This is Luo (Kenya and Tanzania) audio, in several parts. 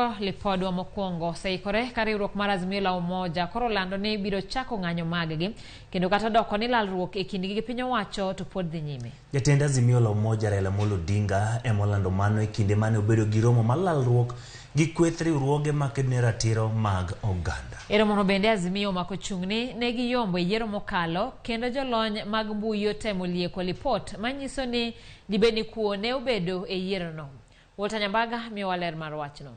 Koro lipodwa mokwongo oseikore ka riwruok mar Azimio la Umoja koro lando ni biro chako ng'anyo maggi kendo kata doko ni lalruok e kindgi gi piny owacho to pod dhi nyime. Jatend Azimio la Umoja Raila Amolo Odinga ema olando mano e kinde mane obedo gi romo mar lalruok gi kweth riwruoge makedo ne ratiro mag oganda. E romono bende Azimio omako chung' ni ne giyombo e yiero mokalo kendo jolony mag mbui otemo lieko lipot manyiso ni dibed ni kuo ne obedo e yierono. Walter Nyambaga miyowa ler mar wachno.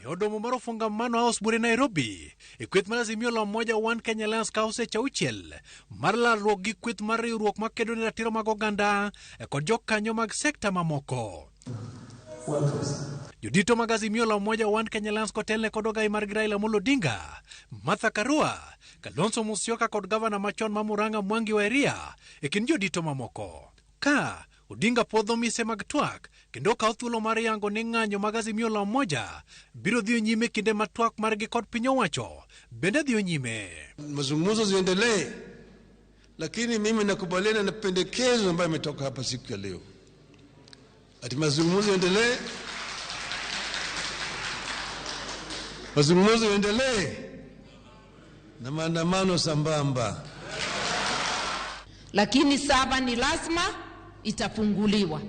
E od romo mar Ufungamano House Bure Nairobi, e kweth mar Azimio la Umoja One Kenya Alliance kawo seche auchiel mar lalruok gi kweth mar riwruok makedo ne ratiro mag oganda kod jokanyo mag sekta mamoko. Jodito mag Azimio la Umoja One Kenya Alliance kotelne kod ogai margi Raila Amolo Odinga, Martha Karua, Kalonzo Musyoka kod gavana machon ma Murang'a Mwangi Wa Iria e kind jodito mamoko. Ka Odinga puodho mise mag twak kendo okawo thuolo mar yango ni ng'anyo mag Azimio la Umoja biro dhiyo nyime kinde ma twak margi kod piny owacho bende dhiyo nyime. Mazungumzo ziendelee, lakini mimi nakubaliana na pendekezo ambayo imetoka hapa siku ya leo, ati mazungumzo yaendelee, mazungumzo yaendelee na maandamano sambamba. Lakini saba ni lazima itafunguliwa.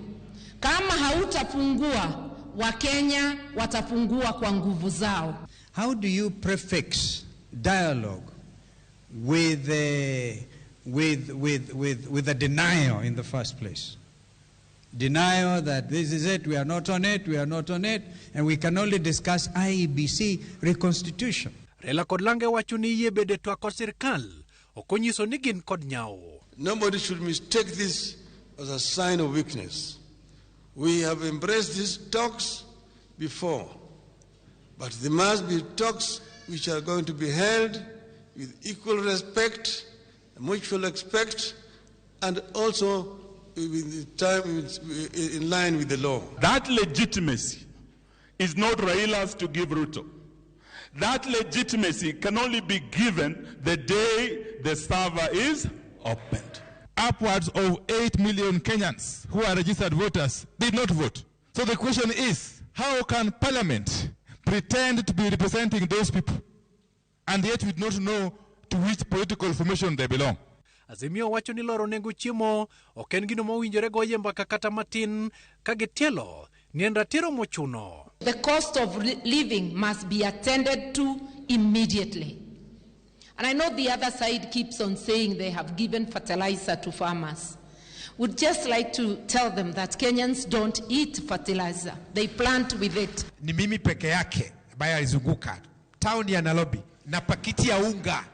Kama hautafungua, Wakenya watafungua kwa nguvu zao. How do you prefix dialogue with a denial in the first place? Denial that this is it, we are not on it, we are not on it, and we can only discuss IEBC reconstitution. Raila kod Lange wacho ni yie bedo e twak kod sirkal ok onyiso ni gin kod nyawo. Nobody should mistake this as a sign of weakness. We have embraced these talks before, but there must be talks which are going to be held with equal respect, mutual respect, and also with the time in line with the law. That legitimacy is not Raila's to give Ruto. That legitimacy can only be given the day the server is opened. Upwards of 8 million Kenyans who are registered voters did not vote. So the question is, how can Parliament pretend to be representing those people and yet we do not know to which political formation they belong? Azimio wacho ni loro nengo chiemo ok en gino mowinjore goye mbaka kata matin ka gitielo ni en ratiro mochuno. The cost of living must be attended to immediately. And I know the other side keeps on saying they have given fertilizer to farmers. Would just like to tell them that Kenyans don't eat fertilizer. They plant with it. Ni mimi peke yake ambaye alizunguka town ya Nairobi na pakiti ya unga.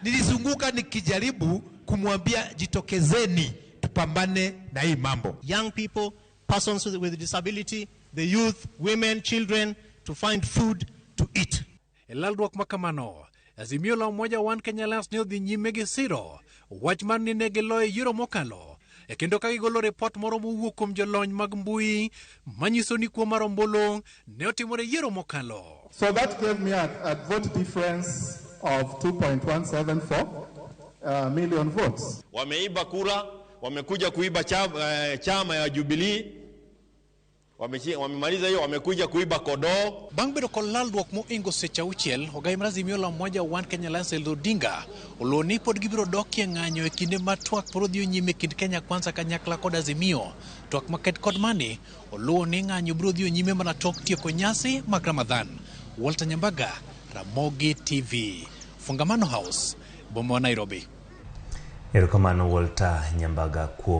Nilizunguka nikijaribu kumwambia jitokezeni tupambane na hii mambo. Young people, persons with disability, the youth, women, children, to find food to eat. E lalruok ma kamano, Azimio la Umoja One Kenya Alliance ne odhi nyime gi siro wach mar ni ne giloyo yiero mokalo e kendo ka gigolo ripot moro mowuok kuom jolony mag mbui manyiso ni kuo mar ombulu ne otimore yiero mokalo. So that gave me a vote difference of 2.174 million votes. Wameiba kura, wamekuja kuiba chama ya Jubilee. Wamemaliza hiyo, wamekuja kuiba kodoo. Bang' bedo kod lalruok moingo seche auchiel, ogai mar Azimio la Umoja One Kenya Alliance Raila Odinga oluwo ni pod gibiro dokie ng'anyo e kinde ma twak pod dhi nyime kind Kenya Kwanza kanyakla kod Azimio. Twak maket kod mani oluwo ni ng'anyo biro dhi nyime mana tok tieko nyasi mag Ramadhan. Walter Nyambaga, Ramogi TV, Fungamano House, boma wa Nairobi. Erokamano Walter Nyambaga kuom